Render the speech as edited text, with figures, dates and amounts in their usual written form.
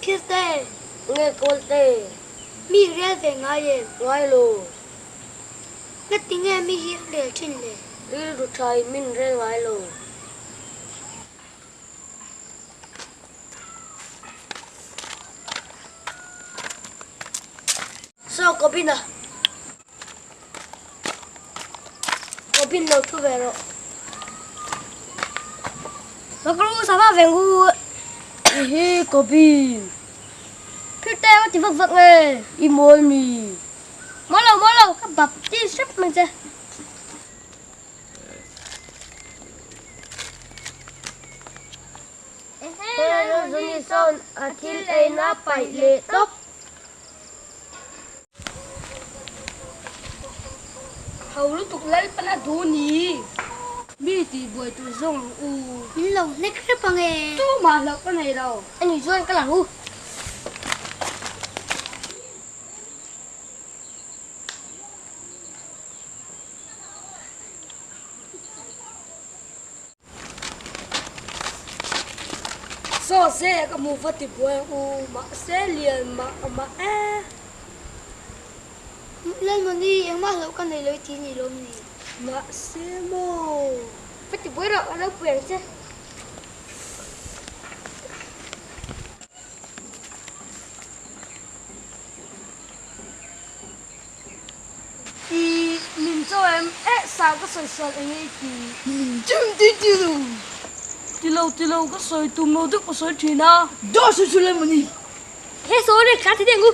Phirte. Nge Kawlte. Mi rel ve ngai em? Ngai lo. Ngati nge mi hi an rel thin le? Rilru tha in min rel ngai lo. Saw Kobina. Kobin lo thu ve rawh. Makru sava vengu. Ehe Kobin. Phirte ka ti vak vak nge. I mawl mi. Mawl lo mawl lo ka baptist hrep mai che. Zuni sawn a thil eina paih leh tawp. Ho lutuk Lalpan a duh ni. Mi tih buai tur zawng ang u. Min lo hnek hrep ang e. Tumah hlauh ka nei lo. Ani chuan ka lang u. Saw se ka hmu va ti buai ang u, mahse lian mah mah e. Lalmani, engmah hlauh ka nei lo i ti ni lawm ni? Mahse maw? Va ti buai rawh, a lo pui ang che. I min cho em? Eh, sa ka sawi sual eng nge i ti? Min chim ti ti lo. Ti lo, ti lo, ka sawi tum lo deuh ka sawi thin a. Daw sawi sual em ni? He sawi rek kha ti deng u.